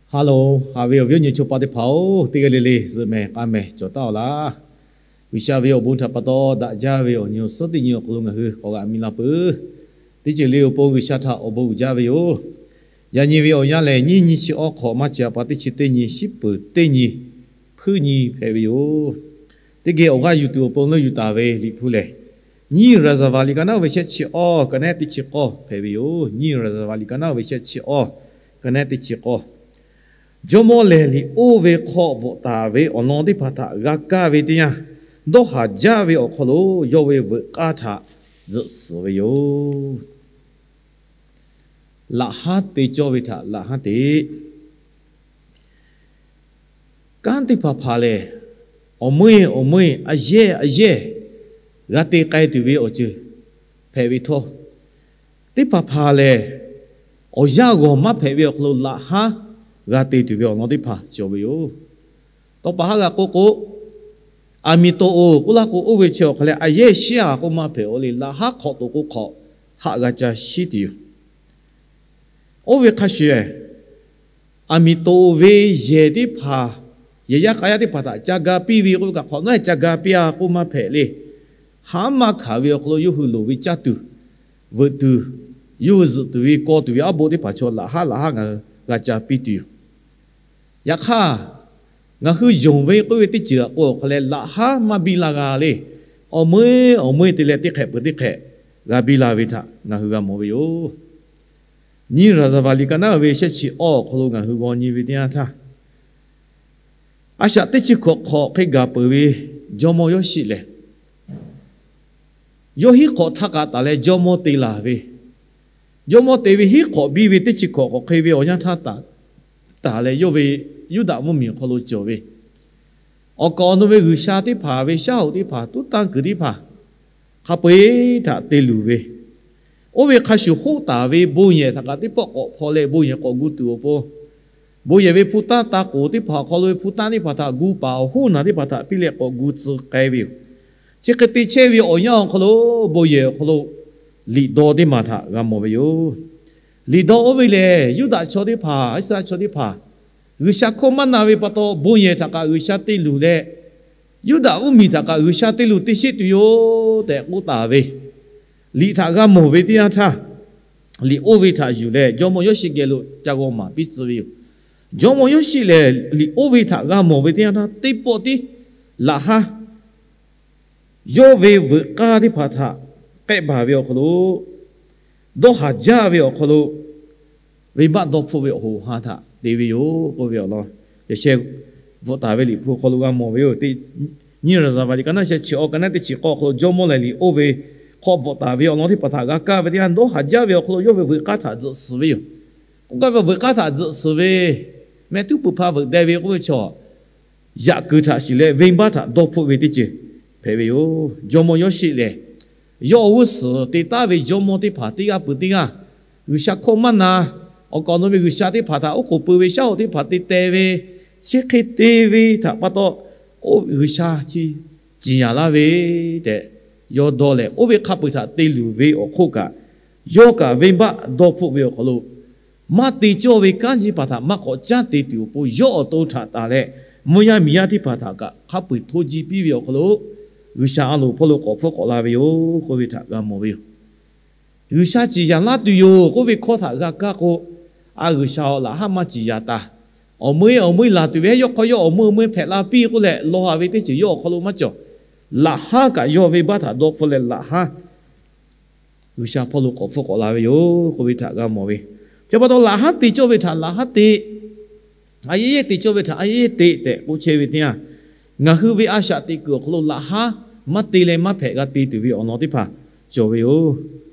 Hello, haꞈ ve awˬ viˉ awˬ nyi chaw pa teˇ hpaˍ-oˬ, teˇ g'aˇ le le zuhꞈ mehˍ k'a mehˍ cawˬ taˍ-oˬ laˇ. G'uiˬsha ve awˬ bon htaꞈ pa taw daꞈ jaˇ ve awˬ nyi awˬ suhˉ teˇ nyi awˬ hk'aw lo ngaˬ hui k'awꞈ g'a mi la peuˬ. Teˇ ceuˬ le awˬ pon G'uiˬsha htaꞈ awˬ bon uiˍ jaˇ ve yoˬ. Yaꞈ nyi ve awˬ yanˇ lehˬ, nyiˇ nyi chi awˇ hk'awꞈ maˇ chi a pa teˇ chi teˇ nyi shiˉ peuˍ teˇ nyi hpuiˇ nyi hpehꞈ ve yoˬ. Teˇ geh awˬ g'aˇ yuˬ tuˬ awˬ pon leuˇ yuˬ taˍ ve Liꞈ hpu lehˬ, nyiˇ Raˍzaˍvaˍ liꞈ ka naˉ ve shehˆ chi awˇ ka naˉ teˇ chi k'awˇ hpehꞈ ve yoˬ. Nyiˇ Raˍzaˍvaˍ liꞈ ka naˉ ve shehˆ chi awˇ ka naˉ teˇ chi k'awˇ. Jawˇmawˇ lehˬ, liꞈ oˇ ve hk'aw bvuhꞈ taˍ ve awˬ lawn teˇ hpaˍ htaꞈ g'a kaˇ ve teˇ yanˇ, dawˇ haˍ jaˇ ve awˬ hk'aw lo yawˇ ve veuꞈ k'aˇ htaꞈ tzuhꞈ suhˍ ve yoˬ. Laꞈ haˉ te cawˇ ve htaꞈ laꞈ haˉ te. Kanˉ teˇ hpaˍ hpaˍ lehˬ, awˬ meuˇ awˬ meuˇ a yehˇ a yehˇ g'a te k'ai tuˬ ve awˬ ceuˬ hpehꞈ ve htawˇ, teˇ hpaˍ hpaˍ lehˬ, awˬ yanˇ g'awˬ maˇ hpehꞈ ve awˬ hk'aw lo laꞈ haˉ g'a te tuˬ ve awˬ lawn teˇ hpaˍ cawˬ ve yoˬ. Tawˇ pa haˉ g'a k'oˆ k'o, aˬ miˍ toꞈ-oˬ k'oˆ laˇ k'o, oˇ ve chi awˬ hk'aw leh a yehˇ shiˉ a k'oˆ maˇ hpehꞈ-o le, laꞈ haˉ hk'awꞈ toꞈ k'o hk'awꞈ haꞈ g'a ca shiˉ tuˬ yoˬ. Oˇ ve hk'a shuˍ, aˬ miˍ toꞈ ve yehˬ teˇ hpaˍ, yehˬ yaˇ k'a yaˇ teˇ hpaˍ htaꞈ ca ga piˇ ve k'oˆ ve kaꞈ, hk'awꞈ nawˉ leh ca ga piˇ a k'oˆ maˇ hpehꞈ le. Haˉ maˇ hkanˍ ve awˬ hk'aw lo yawˇ hui loˍ ve caˇ tuˬ, veuꞈ tuˬ, yawˇ hui zuhꞈ tuˬ ve kaw tuˬ ve aˉ boˆ teˇ hpaˍ chaw laꞈ haˉ laꞈ haˉ ngaˬ hui g'a ca piˇ tuˬ yoˬ. Yaꞈ hk'aˇ, ngaˬ hui yonˍ ve k'oˆ ve teˇ ceuˬ aꞈ k'o awˬ hk'aw leh laꞈ haˉ maˇ biˇ la g'a le. Awˬ meuˇ awˬ meuˇ te leh teˇ hk'ehꞈ peuˬ teˇ hk'ehꞈ g'a biˇ la ve htaꞈ ngaˬ hui g'a mawˬ ve yoˬ. Nyiˇ Raˍzaˍvaˍ liꞈ ka naˉ ve shehˆ chi awˇ awˬ hk'aw lo ngaˬ hui g'aw nyi ve teˇ yanˇ htaˇ, a shaꞈ teˇ chi hkawꞈ hk'awꞈ hk'e gaˬ peuˬ ve jawˇmawˇ Yoˇshiˆ lehˬ, yawˇ hiˉ hk'awꞈ htaˇ k'a taˍ leh jawˇmawˇ te laˬ ve, jawˇmawˇ te ve hiˉ hk'awꞈ biˇ ve teˇ chi hkawꞈ hk'awꞈ hk'e ve awˬ yanˇ htaˇ taˍ taˍ leh yawˇ ve Yuˇdaꞈ mvuhˇmiˬ awˬ hk'aw lo cawˬ ve awˬ kaˍ awˬ nu ve g'uiˬsha teˇ hpaˍ ve shaˉ hoꞈ teˇ hpaˍ tuˉ tanˇ kuiˬ teˇ hpaˍ hk'a peu-eˬ htaꞈ te luˬ ve, oˇ ve hk'a shuˍ hoˆ taˍ ve bon yehˬ htaꞈ kaꞈ teˇ pawˆ k'awꞈ hpaw leh bon yehˬ k'awꞈ gu tuˬ awˬ pon, bon yehˬ ve hpu tanˇ ta k'oˍ teˇ hpaˍ awˬ hk'aw lo ve hpu tanˇ teˇ hpaˍ htaꞈ gu paˍ awˬ hoˉ naˬ teˇ hpaˍ htaꞈ piˇ leh k'awꞈ gu tcuh k'ai ve yoˬ. Chi hk'e te chehˇ ve awˬ yanˇ awˬ hk'aw lo, bon yehˬ awˬ hk'aw lo liꞈ daw teˇ maˬ htaꞈ g'a mawˬ ve yoˬ. Liꞈ daw oˇ ve lehˬ, Yuˇdaꞈ chaw teˇ hpaˍ, Iˉsaˍreˍlaˆ chaw teˇ hpaˍ, G'uiˬsha hkawˇ maˇ na ve pa taw bon yehˬ htaꞈ kaꞈ G'uiˬsha te luˬ leh, Yuˇdaꞈ mvuhˇmiˬ htaꞈ kaꞈ G'uiˬsha te luˬ te sheˆ tuˬ yoˬ tehꞈ k'oˆ taˍ ve liꞈ htaꞈ g'a mawˬ ve teˇ yanˇ htaˇ, liꞈ oˇ ve htaꞈ yuˬ leh jawˇmawˇ Yoˇshiˆ geh lo ca g'aw maˍ piˇ tcuh ve yoˬ. Jawˇmawˇ Yoˇshiˆ lehˬ, liꞈ oˇ ve htaꞈ g'a mawˬ ve teˇ yanˇ htaˇ, teˇ pawˆ tiˉ laꞈ haˉ yawˇ ve veuꞈ k'aˇ teˇ hpaˍ htaꞈ k'ehˆ baˬ ve awˬ hk'aw lo, dawˇ haˍ jaˇ ve awˬ hk'aw lo, venˇbaˆ dawˇ hpfuhˆ ve awˬ hoꞈ ha htaꞈ te ve yoˬ k'oˆ ve awˬ lawn, yaꞈ sheh bvuhꞈ taˍ ve Liꞈ hpu awˬ hk'aw lo g'a mawˬ ve yoˬ. Teˇ nyi Raˍzaˍvaˍ liꞈ ka naˉ shehˆ chi awˇ ka naˉ teˇ chi k'awˇ awˬ hk'aw lo jawˇmawˇ lehˬ liꞈ oˇ ve hk'aw bvuhꞈ taˍ ve awˬ lawn teˇ hpaˍ htaꞈ g'a kaˇ ve teˇ yanˇ, dawˇ haˍ jaˇ ve awˬ hk'aw lo yawˇ ve veuꞈ k'aˇ htaꞈ tzuhꞈ suhˍ ve yoˬ. K'oˆ gaˇ ve veuꞈ k'aˇ htaꞈ tzuhꞈ suhˍ ve, mehˆ htuˉ pui hpa veuꞈ deh ve k'oˆ ve chaw, yaꞈ kuiˬ htaꞈ shiˍ leh venˇbaˆ htaꞈ dawˇ hpfuhˆ ve teˇ ceuˬ hpehꞈ ve yoˬ. Jawˇmawˇ Yoˇshiˆ lehˬ, yawˇ awˬ g'uˇ suhˍ te taˍ ve jawˇmawˇ teˇ hpaˍ teˇ g'aˇ peuˬ teˇ g'aˇ, G'uiˬsha hkawˇ maˇ na, awˬ kaˍ awˬ nu ve g'uiˬsha teˇ hpaˍ htaꞈ oˉ k'oˍ pui ve shaˉ hoꞈ teˇ hpaˍ te teh ve, chi hk'e te ve htaꞈ pa taw, oˇ G'uiˬsha chi ciˍ yanˍ laˇ ve tehꞈ yawˇ dawˇ leh, oˇ ve hk'a peu-eˬ htaꞈ te luˬ ve awˬ hk'oˆ kaꞈ, yawˇ kaꞈ venˇbaˆ dawˇ hpfuhˆ ve awˬ hk'aw lo maˇ te cawˇ ve kanˉ chi teˇ hpaˍ htaꞈ maˇ k'awꞈ caˉ te tuˬ awˬ pon, yawˇ awˬ to htaꞈ tanˬ leh mvuhˇ yaˇ miˬ yaˇ teˇ hpaˍ htaꞈ kaꞈ hk'a peu-eˬ hto ji piˇ ve awˬ hk'aw lo, G'uiˬsha a loˍ hpawˇ lo k'awꞈ hpfuhˆ k'awꞈ la ve yoˬ k'oˆ ve htaꞈ g'a mawˬ ve yoˬ. G'uiˬsha ciˍ yanˍ laˇ tuˬ yoˬ k'oˆ ve hkawˇ htaꞈ g'a kaˇ k'o, a G'uiˬsha-oˬ, laꞈ haˉ maˇ ciˍ yanˍ taˍ. Awˬ meuˇ awˬ meuˇ laˬ tuˬ ve yawˇ hk'aw yawˇ awˬ meuˇ awˬ meuˇ hpehꞈ la piˇ k'oˆ leh law haˍ ve teˇ ceuˬ yawˇ awˬ hk'aw lo maˇ cawˬ. Laꞈ haˉ kaꞈ yawˇ venˇbaˆ htaꞈ dawˇ hpfuhˆ leh laꞈ haˉ G'uiˬsha hpawˇ lo k'awꞈ hpfuhˆ k'awꞈ la ve yoˬ k'oˆ ve htaꞈ g'a mawˬ ve. Chi pa taw laꞈ haˉ te cawˇ ve htaꞈ laꞈ haˉ te, a yehˇ yehˇ te cawˇ ve htaꞈ a yehˇ yehˇ te tehꞈ k'oˆ chehˇ ve teˇ yanˇ, ngaˬ hui ve a shaꞈ teꞈ kuiˬ awˬ hk'aw lo laꞈ haˉ maˇ te leh maˇ hpehꞈ g'a te tuˬ ve awˬ lawn teˇ hpaˍ cawˬ ve yoˬ.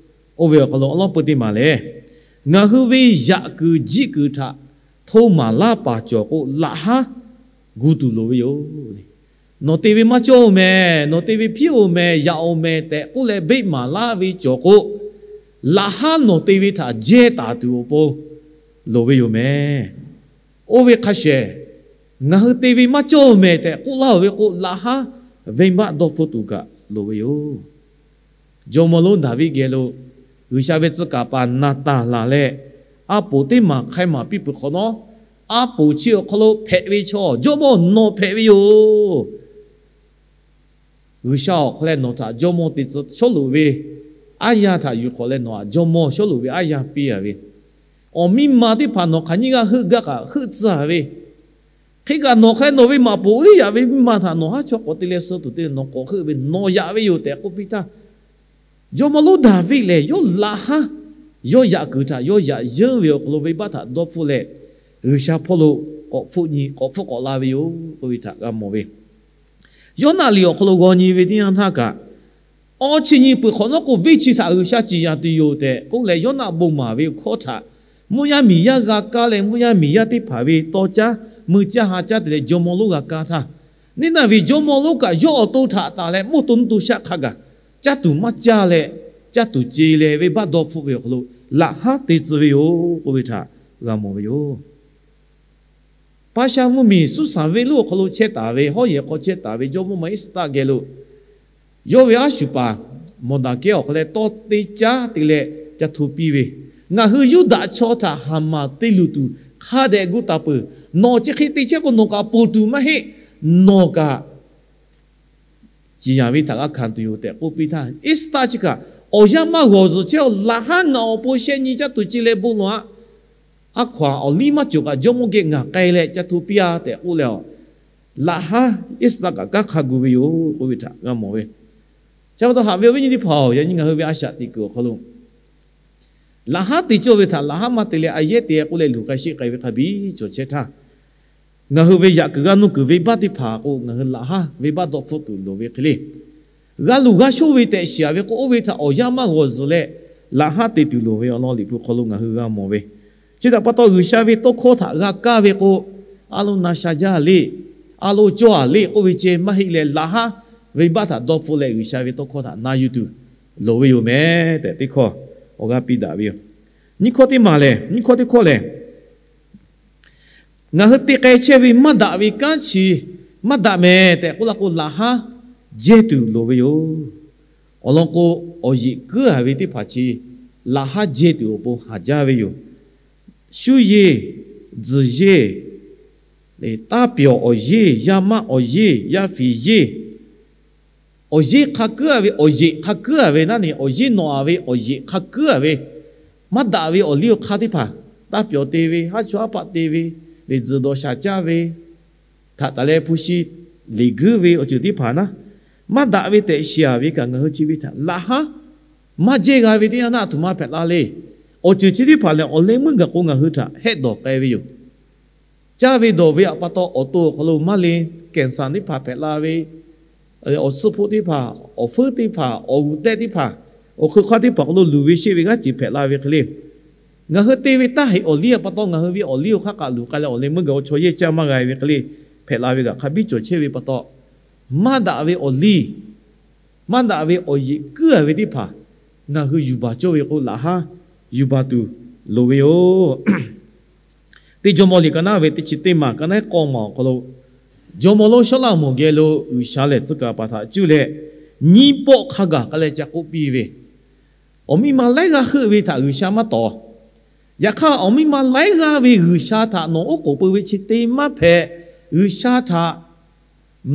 Oˇ ve awˬ hk'aw lo awˬ lawn peu teˇ maˬ lehˬ, ngaˬ hui ve yaꞈ kuiˬ jiˆ kuiˬ htaꞈ hto maˍ laˇ paˍ cawˬ k'o, laꞈ haˉ gu tuˬ loˍ ve yoˬ. Nawˬ te ve maˇ cawˇ-oˬ mehˍ, nawˬ te ve hpiˉ-oˬ mehˍ, yaꞈ-oˬ mehˍ tehꞈ k'oˆ leh beˆ maˍ laˇ ve cawˬ k'o, laꞈ haˉ nawˬ te ve htaꞈ jehˇ taˍ tuˬ awˬ pon loˍ ve yoˬ mehˍ. Oˇ ve hk'a shehˍ, ngaˬ hui te ve maˇ cawˇ-oˬ mehˍ tehꞈ k'oˆ laˇ-oˬ ve k'o, laꞈ haˉ venˇbaˆ dawˇ hpfuhˆ tuˬ kaꞈ loˍ ve yoˬ. Jawˇmawˇ lonˉ Daˍviˆ geh lo G'uiˬsha ve tcuh kaˍ paˍ Naˍtanˍ laˬ leh, a poˍ teˇ maˬ hk'ai maˍ piˇ peuˬ hk'awꞈ nawˉ, A poˍ chi awˬ hk'aw lo hpehꞈ ve chaw, jawˇmawˇ nawˬ hpehꞈ ve yoˬ. G'uiˬsha awˬ hk'aw leh nawˬ htaꞈ jawˇmawˇ te tcuh Shawˉluꞈ ve aˉ yanˇ htaꞈ yuˬ hk'awꞈ leh nawˬ htaꞈ jawˇmawˇ Shawˉluꞈ ve aˉ yanˇ piˇ a ve, awˬ miˇ ma teˇ hpaˍ nawˬ hk'aˬ nyiˇ g'aˇ heuˆ gaˇ kaꞈ heuˆ tcuh a ve, hk'e kaꞈ nawˬ hk'aˬ hk'e nawˬ ve maꞈ poˍ Eˇliˇyaꞈ ve miˇ ma htaꞈ nawˬ haˉ chaw k'awꞈ te leh suh tuˬ te nawˬ k'awꞈ heuˆ ve nawˬ yaꞈ ve yoˬ tehꞈ k'oˆ piˇ htaˇ, jawˇmawˇ lonˉ Daˍviˆ lehˬ yawˇ laꞈ haˉ, yawˇ yaꞈ kuiˬ htaꞈ yawˇ yaꞈ yeunˇ ve awˬ hk'aw lo venˇbaˆ htaꞈ dawˇ hpfuhˆ leh, G'uiˬsha hpawˇ lo k'awꞈ hpfuhˆ nyi k'awꞈ hpfuhˆ k'awꞈ la ve yoˬ k'oˆ ve htaꞈ g'a mawˬ ve. Yawˇnaˆ liꞈ awˬ hk'aw lo g'aw nyi ve teˇ yanˇ htaˇ kaꞈ, awˇ chi nyi peuˬ hk'awꞈ nawˉ k'o, venˇ chi htaꞈ G'uiˬsha ciˍ yanˍ tuˬ yoˬ tehꞈ k'oˆ leh, Yawˇnaˆ bon maˍ ve awˬ hkawˇ htaꞈ mvuhˇ yaˇ miˬ yaˇ g'a kaˇ leh, mvuhˇ yaˇ miˬ yaˇ teˇ hpaˍ ve tawˇ caˉ mui caˇ ha caˇ te leh jawˇmawˇ lonˉ g'a kaˇ htaˇ, neˇ naˇ ve jawˇmawˇ lonˉ kaꞈ yawˇ awˬ to htaꞈ tanˬ leh mawˇ to nuˇ to shaˆ hk'a gaˬ caˇ tuˬ maˇ caˇ leh, caˇ tuˬ ce leh venˇbaˆ dawˇ hpfuhˆ ve awˬ hk'aw lo laꞈ haˉ te tcuh ve yoˬ k'oˆ ve htaꞈ g'a mawˬ ve yoˬ. Paˇsha mvuhˇmiˬ Suˇsaˍ venˇ lonˉ awˬ hk'aw lo chehˇ taˍ ve, hawˉ yehˬ hk'aw chehˇ taˍ ve jawˇmawˇ ma Eˇsaˍtaˆ geh lo, yawˇ ve aˉ shuˍ paˍ Mawˬdaˍkehˇ awˬ hk'aw leh tawˇ te caˉ te leh ca hto piˇ ve, Ngaˬ hui Yuˇdaꞈ chaw htaꞈ Haˍmaˍ te luˬ tuˬ hk'a dehꞈ gu taˍ peuˬ. Nawˬ chi hk'e te chehˇ k'o, nawˬ kaꞈ ponˬ tuˬ maˇ heˆ. Nawˬ kaꞈ ciˍ yanˍ ve htaꞈ g'a hkanˍ tuˬ yoˬ tehꞈ k'oˆ piˇ htaˇ, Eˇsaˍtaˆ chi kaꞈ awˬ yanˇ maˇ g'awˬ zuhˬ chehˇ-oˬ, laꞈ haˉ ngaˬ awˬ pon sheh nyi caˇ tuˬ ce leh bon lawˬ-aꞈ. Aˉ hkaw-anˬ awˬ liˇ maˇ cawˬ kaꞈ jawˇmawˇ geh ngaˬ k'ai leh ca hto piˇ-a tehꞈ k'oˆ leh, laꞈ haˉ Eˇsaˍtaˆ kaꞈ kanˉ hk'a gu ve yoˬ k'oˆ ve htaꞈ g'a mawˬ ve. Chi pa taw haꞈ ve awˬ viˉ nyi teˇ hpaˍ-oˬ, yaꞈ nyi ngaˬ hui ve a shaꞈ teꞈ kuiˬ awˬ hk'aw lo laꞈ haˉ te cawˇ ve htaꞈ laꞈ haˉ maˇ te leh a yehˉ te k'oˆ leh luˬ k'ai sheˆ k'ai ve hk'a biˇ cawˬ chehˇ htaˇ, ngaˬ hui ve yaꞈ kuiˬ g'a nuˇ kuiˬ venˇbaˆ teˇ hpaˍ k'o, ngaˬ hui laꞈ haˉ venˇbaˆ dawˇ hpfuhˆ tuˬ loˍ ve hk'e le. G'a luˬ g'a shoˆ ve tehꞈ shiˍ-a ve k'o, oˇ ve htaꞈ awˬ yanˇ maˇ g'awˬ zuhˬ leh laꞈ haˉ te tuˬ loˍ ve awˬ lawn Liꞈ hpu hk'aw lo ngaˬ hui g'a mawˬ ve. Chi htaꞈ pa taw, G'uiˬsha ve tawˇ hkawˇ htaꞈ g'a kaˇ ve k'o, a lo na sha jaˇ le, a lo cawˇ-a le k'oˆ ve ceh maˇ heˆ leh, laꞈ haˉ venˇbaˆ htaꞈ dawˇ hpfuhˆ leh G'uiˬsha ve tawˇ hkawˇ htaꞈ na yuˬ tuˬ loˍ ve yoˬ meh tehꞈ teˇ hkawˇ awˬ g'aˇ piˇ daꞈ ve yoˬ. Nyiˇ hkawˇ teˇ maˬ lehˬ, nyiˇ hkawˇ teˇ hkawˇ lehˬ, ngaˬ hui te k'ai chehˇ ve maˇ daꞈ ve kanˉ chi maˇ daꞈ meh tehꞈ k'oˆ la k'o, laꞈ haˉ jehˇ tuˬ loˍ ve yoˬ. Awˬ lawn k'o, awˬ yeꞈ kuiˉ-a ve teˇ hpaˍ chi laꞈ haˉ jehˇ tuˬ awˬ pon haˍ jaˇ ve yoˬ. Shu yeˇ, tzuhˬ yeˇ, taˇ pyawˬ awˬ yeˇ, yaˇ maˆ awˬ yeˇ, yaˇ fiˍ yeˇ, awˬ yeˇ hk'a kuiˉ-a ve, awˬ yeꞈ hk'a kuiˉ-a ve naˉ ne, awˬ yeˇ nawꞈ-a ve awˬ yeꞈ hk'a kuiˉ-a ve, maˇ daꞈ ve awˬ liˇ awˬ hk'aˇ teˇ hpaˍ, taˇ pyawˬ te ve, haˉ chawˇ haˉ paˆ te ve, liꞈ tzuhˬ dawˬ shaˍ caˇ ve, htaꞈ taˍ leh hpu shi liꞈ guiˇ ve awˬ ceuˬ teˇ hpaˍ naˉ, maˇ daꞈ ve tehꞈ shiˍ-a ve kaꞈ, ngaˬ hui chi ve htaꞈ laꞈ haˉ maˇ jehˇ g'a ve teˇ yanˇ naˆ a htoꞈ ma hpehꞈ la le. Awˬ ceuˬ chi teˇ hpaˍ lehˬ, awˬ leh meuˇ gaˬ k'o ngaˬ hui htaꞈ hehˆ dawˬ k'ai ve yoˬ. Caˇ ve dawˬ ve pa taw, awˬ to awˬ hk'aw lo maˇ le, kehˬ saˍ teˇ hpaˍ hpehꞈ la ve, awˬ tsuhˇ hpoˆ teˇ hpaˍ, awˬ fuiˉ teˇ hpaˍ, awˬ g'uˬ tehˆ teˇ hpaˍ, awˬ hk'eun hk'aˇ teˇ hpaˍ hk'aw lo luˬ ve sheˆ ve g'aˇ ceuˬ hpehꞈ la ve hk'e le. Ngaˬ hui te ve taˇ heꞈ awˬ liˇ pa taw, ngaˬ hui ve awˬ liˇ awˬ hk'aˇ kaꞈ luˬ k'ai leh awˬ leh meuˇ gaˬ-o chaw yehˇ caˇ maˇ g'a ve hk'e le, hpehꞈ la ve kaꞈ hk'a biˇ cawˬ chehˇ ve pa taw, maˇ daꞈ ve awˬ liˇ, maˇ daꞈ ve awˬ yeꞈ kuiˉ-a ve teˇ hpaˍ ngaˬ hui yuˬ baˬ cawˇ ve k'o, laꞈ haˉ yuˬ baˬ tuˬ loˍ ve yoˬ. Teˇ Jawˇmawˇ liꞈ ka naˉ ve teˇ chi teˇ maˬ, ka naˉ k'awˇ maˬ awˬ hk'aw lo, jawˇmawˇ lonˉ Sawˉlaꞈmonˍ geh lo G'uiˬsha lehˬ tcuh kaˍ paˍ htaꞈ cuˇ leh, nyiˇ pawˆ hk'a gaˬ k'ai leh ca k'oˆ piˇ ve, awˬ miˇ ma laiˉ g'aˇ heuˆ ve htaꞈ G'uiˬsha maˇ tawˍ. Yaꞈ hk'aˇ, awˬ miˇ ma laiˉ g'aˇ ve G'uiˬsha htaꞈ nawˬ oˉ k'oˍ pui ve chi te maˇ hpehꞈ, G'uiˬsha htaꞈ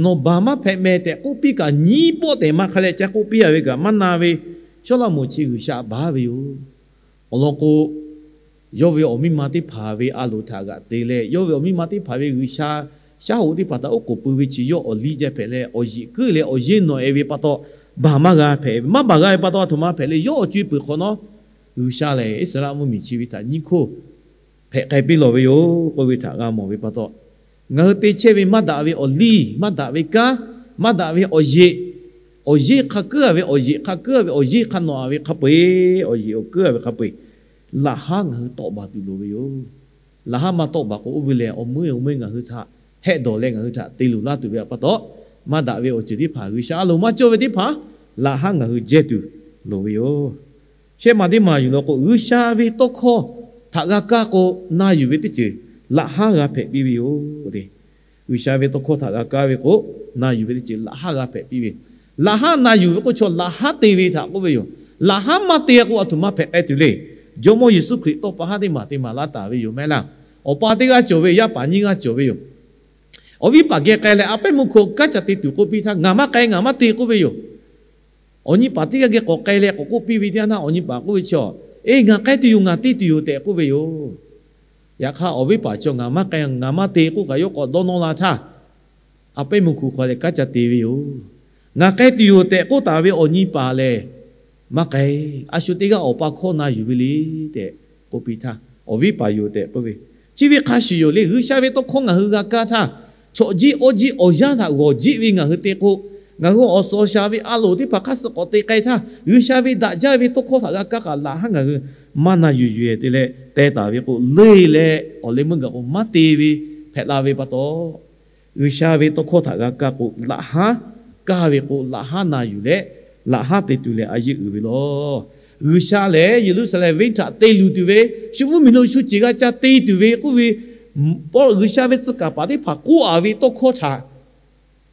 nawˬ baˬ maˇ hpehꞈ meh tehꞈ k'oˆ piˇ kaꞈ, nyiˇ pawˆ tehꞈ maˇ hk'a leh ca k'oˆ piˇ-a ve kaꞈ maˇ na ve, Sawˉlaꞈmonˍ chi G'uiˬsha baˬ ve yoˬ. Awˬ lawn k'o, yawˇ ve awˬ miˇ ma teˇ hpaˍ ve a loˍ htaꞈ g'aꞈ te leh, yawˇ ve awˬ miˇ ma teˇ hpaˍ ve G'uiˬsha shaˉ hoꞈ teˇ hpaˍ htaꞈ oˉ k'oˍ pui ve chi yawˇ awˬ liˇ jaˇ hpehꞈ leh, awˬ yeꞈ kuiˉ leh awˬ yeˇ nawꞈ-e ve pa taw, baˬ maˇ g'a hpehꞈ, maˇ baˬ g'a ve pa taw, a htoꞈ ma hpehꞈ le, yawˇ awˬ co-e peuˬ hk'awꞈ nawˉ, G'uiˬsha lehˬ Iˉsaˍreˍlaˆ mvuhˇmiˬ chi ve htaꞈ nyiˇ hkoˇ hpehꞈ k'ai piˇ lawˬ ve yoˬ k'oˆ ve htaꞈ g'a mawˬ ve pa taw, ngaˬ hui te chehˇ ve maˇ daꞈ ve awˬ liˇ, maˇ daꞈ ve kanˉ, maˇ daꞈ ve awˬ yeꞈ, awˬ yeˇ hk'a kuiˉ-a ve, awˬ yeꞈ hk'a kuiˉ-a ve, awˬ yeˇ hk'a nawꞈ-a ve hk'a peu-eˬ, awˬ yeꞈ awˬ kuiˉ-a ve hk'a peu-eˬ, laꞈ haˉ ngaˬ hui tawˆ baˬ tuˬ loˍ ve yoˬ. Laꞈ haˉ maˇ tawˆ baˬ k'o, oˇ ve lehˬ awˬ meuˇ awˬ meuˇ ngaˬ hui htaꞈ hehˆ dawˬ leh ngaˬ hui htaꞈ te luˬ laˇ tuˬ ve pa taw, maˇ daꞈ ve awˬ ceuˬ teˇ hpaˍ, G'uiˬsha a loˍ maˇ cawˇ ve teˇ hpaˍ, laꞈ haˉ ngaˬ hui jehˇ tuˬ loˍ ve yoˬ. Shehˆ maˬ teˇ maˬ yuˬ law k'o, G'uiˬsha ve tawˇ hkawˇ htaꞈ g'a kaˇ k'o, na yuˬ ve teˇ ceuˬ laꞈ haˉ g'a hpehꞈ piˇ ve yoˬ le. G'uiˬsha ve tawˇ hkawˇ htaꞈ g'a kaˇ ve k'o, na yuˬ ve teˇ ceuˬ laꞈ haˉ g'a hpehꞈ piˇ ve. Laꞈ haˉ na yuˬ ve k'oˆ chaw laꞈ haˉ te ve htaꞈ k'oˆ ve yoˬ. Laꞈ haˉ maˇ te k'o, a htoꞈ ma hpehꞈ k'ai tuˬ le. Jawˇmawˇ Yeˍsuˆ Hkriꞈ tawˇ pa haˉ teˇ maˬ te maˍ laˇ taˍ ve yoˬ mehˍ laˇ. Awˬ pa teˇ g'aˇ cawˬ ve yoˬ, yaˇ paˍ nyiˇ g'aˇ cawˬ ve yoˬ. Awˬ viˉ paˍ geh k'ai leh, a pehˉ meuˇ hk'aw kanˉ ca te tuˬ k'oˆ piˇ htaˇ, ngaˬ maˇ k'ai, ngaˬ maˇ te k'oˆ ve yoˬ. Awˬ nyi paˍ teˇ g'aˇ geh k'awꞈ k'ai leh k'awꞈ k'oˆ piˇ ve teˇ yanˇ htaˇ, awˬ nyi paˍ k'oˆ ve chi, Eˬ, ngaˬ k'ai tuˬ yoˬ, ngaˬ te tuˬ yoˬ tehꞈ k'oˆ ve yoˬ. Yaꞈ hk'aˇ, awˬ viˉ paˍ chi ngaˬ maˇ k'ai, ngaˬ maˇ te k'oˆ kaꞈ, yawˇ k'awꞈ dawˇ nawˇ la htaˇ, a pehˉ meuˇ hk'aw k'ai leh kanˉ ca te ve yoˬ. Ngaˬ k'ai tuˬ yoˬ tehꞈ k'oˆ taˍ ve awˬ nyi paˍ lehˬ, Maˇ k'ai, a shu teˇ g'aˇ awˬ pa hkawˇ na yuˬ ve le tehꞈ k'oˆ piˇ htaˇ, awˬ viˉ paˍ yoˬ tehꞈ k'oˆ ve, chi ve hk'a shuˍ yoˬ le. G'uiˬsha ve tawˇ hkawˇ ngaˬ hui g'a kaˇ htaˇ, chaw jiˆ awˇ jiˆ awˬ yanˇ htaꞈ g'awˬ jiˆ ve ngaˬ hui te k'o, ngaˬ hui awˬ suhˍ awˬ shaˍ ve a loˍ teˇ hpaˍ hk'aˇ suh k'awꞈ te k'ai htaˇ, G'uiˬsha ve daꞈ jaˇ ve tawˇ hkawˇ htaꞈ g'a kaˇ kaꞈ, laꞈ haˉ ngaˬ hui maˇ na yuˬ yuˬ-e te leh teh taˍ ve k'o, leuˇ leh awˬ leh meuˇ gaˬ k'o maˇ te ve hpehꞈ la ve pa taw, G'uiˬsha ve tawˇ hkawˇ htaꞈ g'a kaˇ k'o, laꞈ haˉ kaˇ ve k'o, laꞈ haˉ na yuˬ leh, laꞈ haˉ te tuˬ leh a yeˇ uiˍ ve law. G'uiˬsha lehˬ, Yeˍruˆsaˍlehnˍ venˇ htaꞈ te luˬ tuˬ ve, shu mvuhˇmiˬ lo shu ceˬ g'a ca te tuˬ ve k'oˆ ve, G'uiˬsha ve tcuh kaˍ paˍ teˇ hpaˍ k'oˆ-a ve tawˇ hkawˇ htaꞈ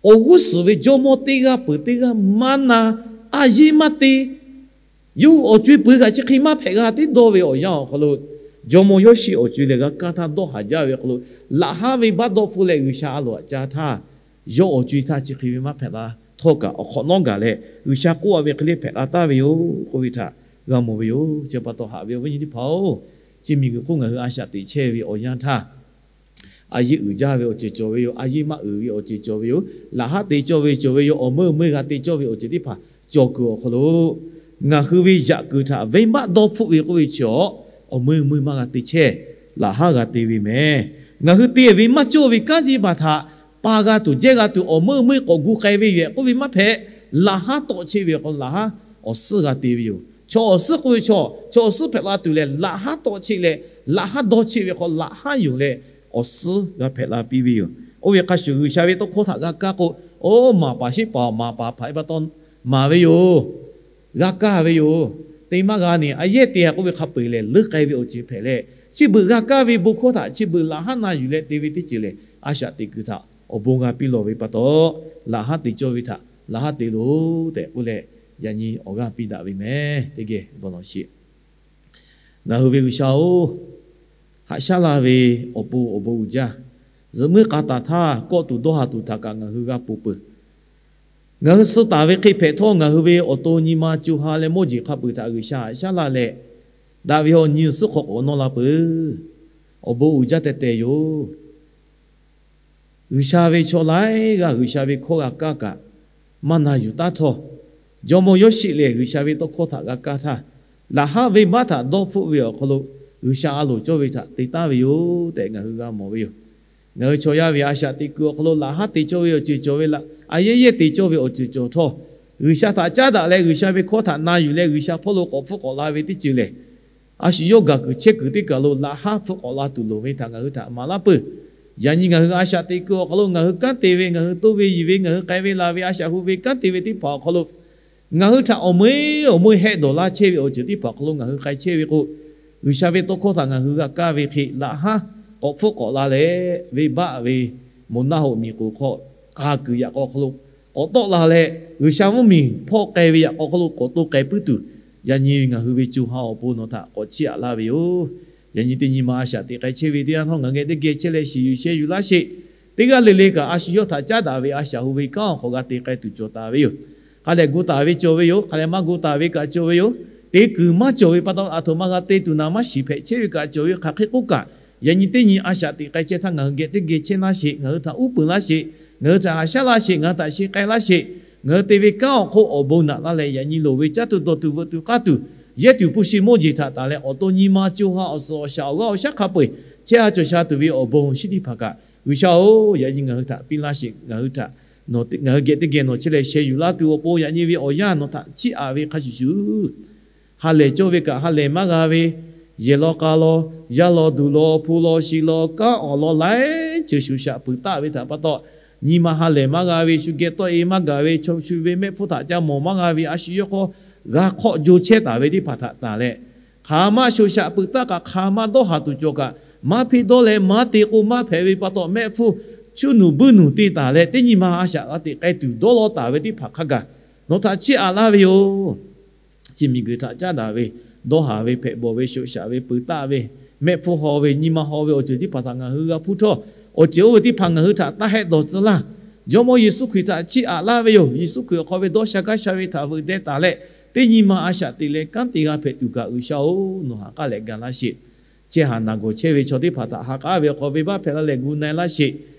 awˬ g'uˇ suhˍ ve jawˇmawˇ teˇ g'aˇ peuˬ teˇ g'aˇ maˇ na, a yeˇ maˇ te. Yawˇ hui awˬ co-e peuˬ kaꞈ chi hk'e maˇ hpehꞈ g'a tiˉ dawˇ ve awˬ yanˇ awˬ hk'aw lo, jawˇmawˇ Yoˇsheˆ awˬ co-e lehˬ g'a kaˇ htaˇ dawˇ haˍ jaˇ ve awˬ hk'aw lo, laꞈ haˉ venˇbaˆ dawˇ hpfuhˆ leh G'uiˬsha a loˍ htaꞈ ca htaˇ, yawˇ awˬ co-e htaˇ chi hk'e ve maˇ hpehꞈ la htawˇ kaꞈ, awˬ hk'awꞈ nawˉ gaˬ leh G'uiˬsha k'oˆ-a ve hk'e le hpehꞈ la taˍ ve yoˬ k'oˆ ve htaꞈ g'a mawˬ ve yoˬ. Chi pa taw haꞈ ve awˬ viˉ nyi teˇ hpaˍ-oˬ, chi miˬguiˬ hk'oˆ ngaˬ hui a shaꞈ teꞈ chehˇ ve awˬ yanˇ htaˇ, a yeˇ uiˍ jaˇ ve awˬ ceuˬ cawˬ ve yoˬ. A yeˇ maˇ uiˍ ve awˬ ceuˬ cawˬ ve yoˬ. Laꞈ haˉ te cawˇ ve cawˬ ve yoˬ. Awˬ meuˇ meuˇ g'a te cawˇ ve awˬ ceuˬ teˇ hpaˍ cawˬ kuiˬ awˬ hk'aw lo, ngaˬ hui ve yaꞈ kuiˬ htaꞈ venˇbaˆ dawˇ hpfuhˆ ve k'oˆ ve chi awˬ, awˬ meuˇ meuˇ maˇ g'a te chehˇ, laꞈ haˉ g'a te ve mehˍ. Ngaˬ hui te ve maˇ cawˇ ve kanˉ teˇ hpaˍ htaꞈ pa g'a tuˬ jehˇ g'a tuˬ awˬ meuˇ meuˇ k'awꞈ gu k'ai ve yoˬ k'oˆ ve maˇ hpehꞈ. Laꞈ haˉ tawˆ cheˆ ve awˬ hk'aw lo laꞈ haˉ awˬ suhˉ g'a te ve yoˬ. Chaw awˬ suhˉ k'oˆ ve chaw, chaw awˬ suhˉ hpehꞈ la tuˬ lehˬ, laꞈ haˉ tawˆ cheˆ leh, laꞈ haˉ dawˇ cheˆ ve hk'aw laꞈ haˉ yonˍ leh awˬ suhˉ g'a hpehꞈ la piˇ ve yoˬ. Oˇ ve hk'a shuˍ G'uiˬsha ve tawˇ hkawˇ htaꞈ g'a kaˇ k'o, oˇ maˍ paˍ sheˉ paˍ maˍ paˍ hpaꞈ pa taw maˍ ve yoˬ. G'a kaˇ ve yoˬ. Te maˇ g'a ne, a yehˇ te-a k'oˆ ve hk'a peu-eˬ lehˬ leuˉ k'ai ve awˬ ceuˬ hpehꞈ leh, chi beuꞈ g'a kaˇ ve bon hkawˇ htaꞈ chi beuꞈ laꞈ haˉ na yuˬ leh te ve teˇ ceuˬ lehˬ, a shaꞈ teꞈ kuiˬ htaꞈ awˬ bon g'a piˇ lawˬ ve pa taw, laꞈ haˉ te cawˇ ve htaꞈ laꞈ haˉ te loˬ tehꞈ k'oˆ leh, yaꞈ nyi awˬ g'aˇ piˇ daꞈ ve mehˍ. Teˇ geh bon lawˬ sheˍ. Ngaˬ hui ve G'uiˬsha-oˬ, haꞈ shaˉ laˇ ve awˬ pon awˬ bon uiˍ jaˇ. Zuhꞈ muiˉ k'a taˍ htaˇ kawˆ tuˬ dawˇ haˍ tuˬ htaꞈ kaꞈ ngaˬ hui g'a ponˬ peuˬ. Ngaˬ hui suh taˍ ve hk'e hpehꞈ htawˇ, ngaˬ hui ve awˬ to nyi ma co ha leh mawˇ jeˬ hk'a peu-eˬ htaꞈ G'uiˬsha haꞈ shaˉ laˇ leh, daꞈ ve awˬ nyi awˬ suhˉ hk'aw k'awꞈ nawˇ la peuˬ. Awˬ bon uiˍ jaˇ teh teh yoˬ. G'uiˬsha ve chaw laiˉ g'aˇ G'uiˬsha ve hkawˇ g'a kaˇ kaꞈ, maˇ na yuˬ taˉ htawˇ, jawˇmawˇ Yoˇsheˆ lehˬ G'uiˬsha ve tawˇ hkawˇ htaꞈ g'a kaˇ htaˇ, laꞈ haˉ venˇbaˆ htaꞈ dawˇ hpfuhˆ ve awˬ hk'aw lo G'uiˬsha a loˍ cawˇ ve htaꞈ te taˍ ve yoˬ tehꞈ ngaˬ hui g'a mawˬ ve yoˬ. Ngaˬ hui chaw yaˇ ve a shaꞈ teꞈ kuiˬ awˬ hk'aw lo laꞈ haˉ te cawˇ ve awˬ ceuˬ cawˬ ve, a yehˇ yehˇ te cawˇ ve awˬ ceuˬ cawˬ htawˇ, G'uiˬsha htaꞈ caˉ daꞈ leh G'uiˬsha ve hkawˇ htaꞈ na yuˬ leh G'uiˬsha hpawˇ lo k'awꞈ hpfuhˆ k'awꞈ la ve teˇ ceuˬ lehˬ, a shu yawˇ gaˬ kuiˬ chehˇ kuiˬ teˇ kaˬ lo laꞈ haˉ hpfuhˆ k'awꞈ la tuˬ loˍ ve htaꞈ ngaˬ hui htaꞈ maˍ laˇ peuˬ. Yaꞈ nyi ngaˬ hui a shaꞈ teꞈ kuiˬ awˬ hk'aw lo ngaˬ hui kanˉ te ve, ngaˬ hui toˇ ve yiˬ ve, ngaˬ hui k'ai ve la ve, a shaꞈ hu ve kanˉ te ve teˇ hpaˍ awˬ hk'aw lo, ngaˬ hui htaꞈ awˬ meuˇ awˬ meuˇ hehˆ dawˬ laˇ chehˇ ve awˬ ceuˬ teˇ hpaˍ awˬ hk'aw lo ngaˬ hui k'ai chehˇ ve k'o, G'uiˬsha ve tawˇ hkawˇ htaꞈ ngaˬ hui g'a kaˇ ve hk'e laꞈ haˉ k'awꞈ hpfuhˆ k'awꞈ la leh, venˇbaˆ ve moˬ naˆ hoꞈ miˬ k'oˍ hk'aw k'a kuiˬ yaꞈ k'aw hk'aw lo k'awꞈ tawˆ la leh, G'uiˬsha mvuhˇmiˬ hpawˇ k'ai ve yaꞈ k'aw hk'aw lo k'awꞈ to k'ai puiˉ tuˬ, yaꞈ nyi ngaˬ hui ve co ha awˬ pon nawˬ htaꞈ k'awꞈ chiˇ aꞈ laˇ ve yoˬ. Yaꞈ nyi teˇ nyi ma a shaꞈ teꞈ k'ai chehˇ ve teˇ yanˇ htawˇ, ngaˬ geh teˇ geh chehˇ leh shiˍ yuˬ sheh yuˬ laˇ sheˍ. Teˇ g'aˇ le le kaꞈ a shu yawˇ htaꞈ caˉ daꞈ ve a shaꞈ hu ve kanˉ awˬ hk'aw g'a te k'ai tuˬ cawˬ taˍ ve yoˬ. Hk'a dehꞈ gu taˍ ve cawˬ ve yoˬ. Hk'a dehꞈ maˇ gu taˍ ve kaꞈ cawˬ ve yoˬ. Te kuiˬ maˇ cawˬ ve pa taw, aˬ htoꞈ ma g'a te tuˬ naˍ maˇ shiˍ hpehꞈ chehˇ ve kaꞈ cawˬ ve, hk'aˬ hk'e k'oˆ kaꞈ, yaꞈ nyi teˇ nyi a shaꞈ teꞈ k'ai chehˇ htaˇ, ngaˬ hui geh teˇ geh chehˇ laˇ sheˍ, ngaˬ hui htaꞈ uˉ peunˍ laˇ sheˍ, ngaˬ hui htaꞈ haꞈ shaˉ laˇ sheˍ, ngaˬ hui htaꞈ sheˍ k'ai laˇ sheˍ, ngaˬ hui te ve kanˉ awˬ hk'oˆ awˬ bon naꞈ laˇ leh, yaꞈ nyi loˍ ve caˇ tuˬ dawˬ tuˬ veuꞈ tuˬ k'aˇ tuˬ, yehˇ tuˬ hpu shi mawˇ jeˬ htaꞈ tanˬ leh, awˬ to nyi ma co ha awˬ suhˍ awˬ shaˍ awˬ g'aˇ awˬ shaˉ hk'a peu-eˬ chehˇ ha cawˬ sha tuˬ ve awˬ bon shinˉ teˇ hpaˍ kaꞈ, G'uiˬsha-oˬ, yaꞈ nyi ngaˬ hui htaꞈ piˇ laˇ sheˍ. Ngaˬ hui htaꞈ nawˬ, ngaˬ hui geh teˇ geh nawˬ chehˇ leh sheh yuˬ laˇ tuˬ awˬ pon, yaꞈ nyi ve awˬ yanˇ nawˬ htaꞈ chiˇ aꞈ ve hk'a shuˍ shuˍ, ha lehˬ cawˇ ve kaꞈ ha lehˬ maˇ g'a ve, yehˬ law k'a law, yaˇ law duˬ law, hpu law shi law, kanˉ awˬ lawn laiˉ ceuˬ shuˍ shaꞈ peuˬ taˆ ve htaꞈ pa taw, nyi ma ha lehˬ maˇ g'a ve, shu geh tawˆ-e maˇ gaˬ ve, chaw shu ve mehˆ hpfuhˇ htaꞈ ca mawˬ maˇ g'a ve, a shu yawˇ hk'aw g'a hk'awˆ jo chehˇ taˍ ve teˇ hpaˍ htaꞈ tanˬ leh, hk'aˬ ma shoˍ shaꞈ peuˬ taˆ kaꞈ, hk'aˬ ma dawˇ haˍ tuˬ cawˬ kaꞈ, maˇ hpeˇ dawˇ leh maˇ te k'o maˇ hpehꞈ ve pa taw, mehˆ hpfuhˇ chuˇ nuˬ buiˇ nuˬ te taˍ leh, teˇ nyi ma a shaꞈ g'a teꞈ k'ai tuˬ dawˇ law taˍ ve teˇ hpaˍ hk'a gaˬ, nawˬ htaꞈ chiˇ aꞈ laˇ ve yoˬ. Chi miˬguiˬ htaꞈ caˉ daꞈ ve, dawˇ haˍ ve, hpehꞈ bawˬ ve, shoꞈ shaꞈ ve, peuˬ taˆ ve, mehˆ hpfuhˇ haw ve, nyi ma haw ve awˬ ceuˬ teˇ hpaˍ htaꞈ ngaˬ hui g'a hpuˇ htawˇ, awˬ ceuˬ oˇ ve teˇ hpaˍ ngaˬ hui htaꞈ taˇ hehˆ dawˬ tcuh laˇ. Jawˇmawˇ Yeˍsuˆ Hkriꞈ htaꞈ chiˇ aꞈ laˇ ve yoˬ. Yeˍsuˆ Hkriꞈ awˬ hk'aw ve dawˇ sha gaˇ sha ve htaꞈ veuꞈ deh taˍ leh, teˇ nyi ma a shaꞈ teꞈ leh kanˉ te g'a hpehꞈ tuˬ kaꞈ, G'uiˬsha-oˬ, nawˬ ha k'aˉ leh ga laˇ sheˍ. Chehˇ haˍ naˬ gawˬ chehˇ ve chaw teˇ hpaˍ htaꞈ ha k'aˉ ve awˬ hk'aw venˇbaˆ hpehꞈ la leh gu na-e laˇ sheˍ.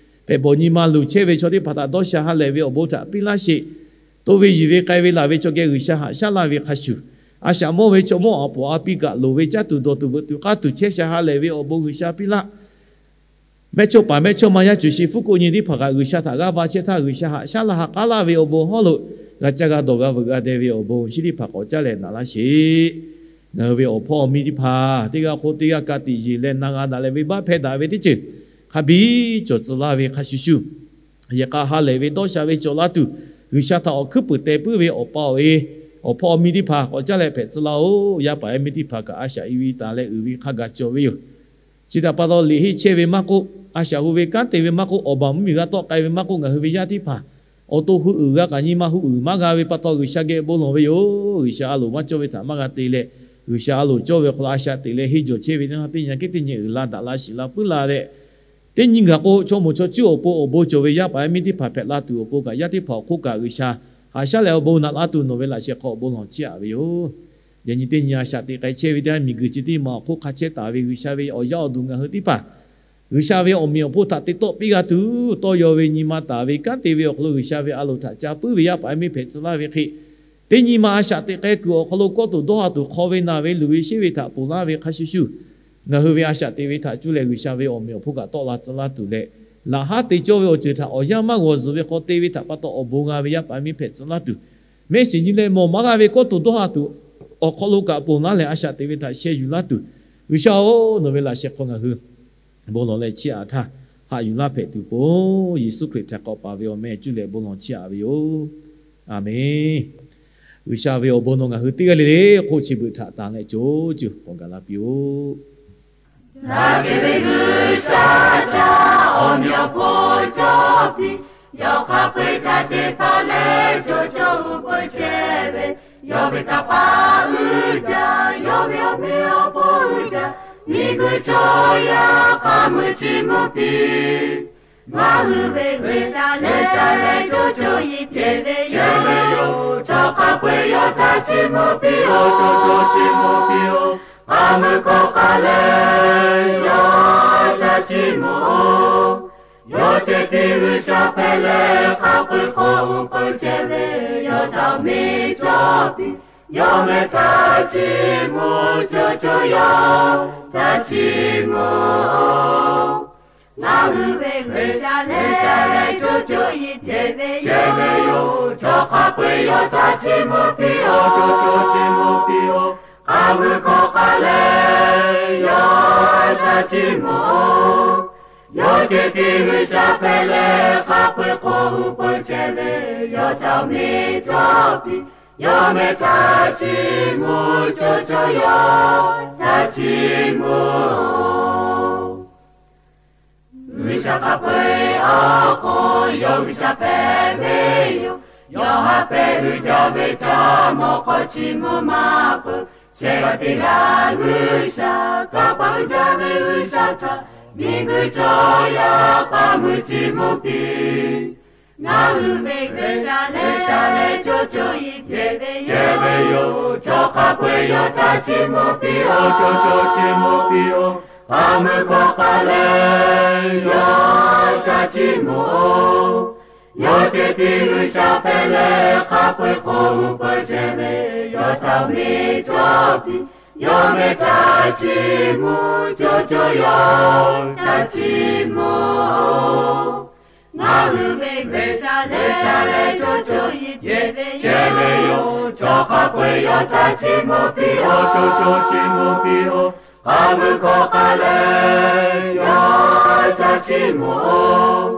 Hpehꞈ bawˬ nyi ma luˬ chehˇ ve chaw teˇ hpaˍ htaꞈ dawˇ sha ha lehˬ ve awˬ bon htaꞈ piˇ laˇ sheˍ. To ve yiˬ ve k'ai ve laˬ ve chaw geh G'uiˬsha haꞈ shaˉ laˇ ve hk'a shuˍ, a shaꞈ mawˇ ve chaw mawˇ aꞈ poꞈ a piˇ kaꞈ loˍ ve caˇ tuˬ dawˬ tuˬ veuꞈ tuˬ k'aˇ tuˬ chehˇ sha ha lehˬ ve awˬ bon G'uiˬsha piˇ laˇ. Mehˇchawˇpaˍ mehˇchawˇma yaˇ cuˬ shi hpfuhˇ k'oˆ nyi teˇ hpaˍ kaꞈ G'uiˬsha htaꞈ g'a va chehˇ htaˇ, G'uiˬsha haꞈ shaˉ laˇ ha k'aˉ laˇ ve awˬ bon hawˉ lo g'a caˇ g'a dawˬ g'a veuꞈ g'a deh ve awˬ bon chi teˇ hpaˍ k'awꞈ caˇ leh naꞈ laˇ sheˍ. Ngaˬ hui ve awˬ hpawˇ awˬ miˇ teˇ hpaˍ teˇ g'aˇ hk'oˆ teˇ g'aˇ ka tiꞈ yeˬ leh na g'a daꞈ leh venˇbaˆ hpehˇ daꞈ ve teˇ ceuˬ hk'a biˇ cawˬ tcuh laˇ ve hk'a shuˍ shuˍ, yehˬ k'a ha lehˬ ve dawˇ sha ve cawˬ la tuˬ, G'uiˬsha htaꞈ awˬ hkuiˉ puiˍ teh puiˉ ve awˬ pa awˬ e, awˬ hpawˇ awˬ miˇ teˇ hpaˍ k'awꞈ caˇ leh hpehꞈ tcuh laˇ-oˬ. Yaˇ paˍ yaˇ miˇ teˇ hpaˍ kaꞈ a shaꞈ i ve taˍ leh uiˍ ve hk'a gaˬ cawˬ ve yoˬ. Chi htaꞈ pa taw, liꞈ henˇ chehˇ ve maˇ k'oˆ, a shaꞈ hu ve kanˉ te ve maˇ k'oˆ, awˬ baˬ mvuhˇmiˬ g'a tawˆ k'ai ve maˇ k'oˆ, ngaˬ hui ve yaˇ teˇ hpaˍ awˬ to hu uiˍ g'a kaꞈ nyi ma hu uiˍ maˇ g'a ve pa taw, G'uiˬsha geh bon lawˬ ve yoˬ. G'uiˬsha a loˍ maˇ cawˇ ve htaꞈ maˇ g'a te leh, G'uiˬsha a loˍ cawˇ ve awˬ hk'aw lo a shaꞈ teꞈ leh henˇ jawˬ chehˇ ve teˇ na teˇ nyi kehˉ teˇ nyi uiˍ la daꞈ la shiˍ la puiˉ la leh, teˇ nyi gaˬ k'o, chaw moˍ chaw cuˉ awˬ pon awˬ bon cawˬ ve yaˇ paˍ yaˇ miˇ teˇ hpaˍ hpehꞈ la tuˬ awˬ pon kaꞈ, yaˇ teˇ hpaˍ awˬ hk'oˆ kaꞈ G'uiˬsha haꞈ shaˉ leh awˬ bon naꞈ laˇ tuˬ nawˬ ve laꞈ sheh hk'aw awˬ bon lawˬ chiˇ aꞈ ve yoˬ. Yaꞈ nyi teˇ nyi a shaꞈ teꞈ k'ai chehˇ ve teˇ yanˇ, miˬguiˬ chi teˇ maˬ awˬ hk'oˆ hk'a chehˇ taˍ ve G'uiˬsha ve awˬ yaˇ awˬ duˬ ngaˬ hui teˇ hpaˍ, G'uiˬsha ve awˬ meꞈ awˬ hponˇ htaꞈ te tawˆ piˇ g'a tuˬ, tawˇ yaw ve nyi ma taˍ ve kanˉ te ve awˬ hk'aw lo G'uiˬsha ve a loˍ htaꞈ ca puiˉ ve yaˇ paˍ yaˇ miˇ hpehꞈ tcuh laˇ ve hk'e, teˇ nyi ma a shaꞈ teꞈ k'ai kuiˬ awˬ hk'aw lo kawˇ tuˬ dawˇ ha tuˬ hk'aw ve naˬ ve luˬ ve sheˉ ve htaꞈ ponˬ laˇ ve hk'a shuˍ shuˍ, ngaˬ hui ve a shaꞈ teꞈ ve htaꞈ cuˇ leh G'uiˬsha ve awˬ meꞈ awˬ hponˇ kaꞈ tawˆ la tcuh laˇ tuˬ leh, laꞈ haˉ te cawˇ ve awˬ ceuˬ htaꞈ awˬ yanˇ maˇ g'awˬ zuhˬ ve hk'aw te ve htaꞈ pa taw awˬ bon g'a ve yaˇ paˍ yaˇ miˇ hpehꞈ tcuh laˇ tuˬ, mehˆ shiˍ nyi leh mawˬ maˇ g'a ve kawˇ tuˬ dawˇ ha tuˬ awˬ hk'aw lo kaꞈ ponˬ laˇ leh a shaꞈ teꞈ ve htaꞈ sheh yuˬ laˇ tuˬ, G'uiˬsha-oˬ, nawˬ ve laꞈ sheh hk'aw ngaˬ hui bon lawˬ leh chiˇ aꞈ htaˇ, haꞈ yuˬ laˇ hpehꞈ tuˬ pon, Yeˍsuˆ Hkriꞈ htaꞈ k'awꞈ paˍ ve awˬ meh cuˇ leh bon lawˬ chiˇ aꞈ ve yoˬ. Aˬmenˍ. G'uiˬsha ve awˬ bon nawˬ ngaˬ hui teˇ g'aˇ le le hk'oˆ chi beuꞈ htaꞈ tanˬ leh co cuˇ k'awꞈ gaˬ la piˇ-oˆ. Daꞈ kehˬ ve G'uiˬsha htaꞈ awˬ meꞈ awˬ hponˇ cawˇ piˇ, yawˇ hk'a peu-eˬ htaꞈ te hpaˇ leh co co uiˍ peuˬ chehˇ ve, yawˇ ve kanˇ paˆ uiˍ jaˇ, yawˇ ve awˬ meꞈ awˬ hponˇ uiˍ jaˇ, miˬguiˬ chaw yaˇ hk'a meuˇ chiˇ mvuh piˇ. Ngaˬ hui ve G'uiˬsha lehˬ, G'uiˬsha lehˬ co co iˉ cehˬ ve yoˬ. Chaw hk'a peu-eˬ yawˇ htaꞈ chiˇ mvuh piˇ-oˆ, co co chiˇ mvuh piˇ-oˆ. Hk'a meuˇ hkawˇ k'ai leh yawˇ htaꞈ chiˇ mvuh-oˆ. Yawˇ ceh tiˉ G'uiˬsha hpehꞈ leh, hk'a peu-eˬ hk'oˆ uiˍ peuˬ chehˇ ve, yawˇ htaꞈ awˬ meꞈ cawˇ piˇ. Yawˇ meh htaꞈ chiˇ mvuh, co co yawˇ htaꞈ chiˇ mvuh-oˆ. Ngaˬ hui ve G'uiˬsha lehˬ, G'uiˬsha lehˬ co co iˉ cehˬ ve yoˬ. Chaw hk'a peu-eˬ yawˇ htaꞈ chiˇ mvuh piˇ-oˆ, co co chiˇ mvuh piˇ-oˆ. Hk'a meuˇ hkawˇ k'ai leh yawˇ htaꞈ chiˇ mvuh-oˆ. Yawˇ ceh tiˉ G'uiˬsha hpehꞈ leh, hk'a peu-eˬ hk'oˆ uiˍ peuˬ chehˇ ve, yawˇ htaꞈ awˬ meꞈ cawˇ piˇ. Yawˇ meh htaꞈ chiˇ mvuh, co co yawˇ htaꞈ chiˇ mvuh-oˆ. G'uiˬsha hk'a peu-eˬ awˬ hk'oˆ yawˇ G'uiˬsha hpehꞈ ve yoˬ. Yawˇ haꞈ pehnˇ uiˍ jaˇ ve htaꞈ mawˬ hk'aw chiˇ mvuh maˇ peuˬ. Shehˍ g'aˇ teˇ g'aˇ G'uiˬsha, kanˇ paˆ uiˍ jaˇ ve G'uiˬsha htaꞈ miˬguiˬ chaw yaˇ hk'a meuˇ chiˇ mvuh piˇ. Ngaˬ hui ve G'uiˬsha lehˬ, G'uiˬsha lehˬ co co iˉ cehˬ ve yoˬ. Chaw hk'a peu-eˬ yawˇ htaꞈ chiˇ mvuh piˇ-oˆ, co co chiˇ mvuh piˇ-oˆ. Hk'a meuˇ hkawˇ k'ai leh yawˇ htaꞈ chiˇ mvuh-oˆ. Yawˇ ceh tiˉ G'uiˬsha hpehꞈ leh, hk'a peu-eˬ hk'oˆ uiˍ peuˬ chehˇ ve, yawˇ htaꞈ awˬ meꞈ cawˇ piˇ. Yawˇ meh htaꞈ chiˇ mvuh, co co yawˇ htaꞈ chiˇ mvuh-oˆ. Ngaˬ hui ve G'uiˬsha lehˬ, G'uiˬsha lehˬ co co iˉ cehˬ ve yoˬ. Chaw hk'a peu-eˬ yawˇ htaꞈ chiˇ mvuh piˇ-oˆ, co co chiˇ mvuh piˇ-oˆ. Hk'a meuˇ hkawˇ k'ai leh yawˇ htaꞈ chiˇ mvuh-oˆ.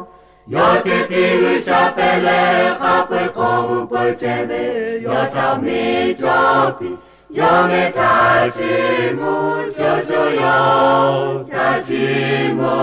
Yawˇ ceh tiˉ G'uiˬsha hpehꞈ leh, hk'a peu-eˬ hk'oˆ uiˍ peuˬ chehˇ ve, yawˇ htaꞈ awˬ meꞈ cawˇ piˇ. Yawˇ meh htaꞈ chiˇ mvuh, co co yawˇ htaꞈ chiˇ mvuh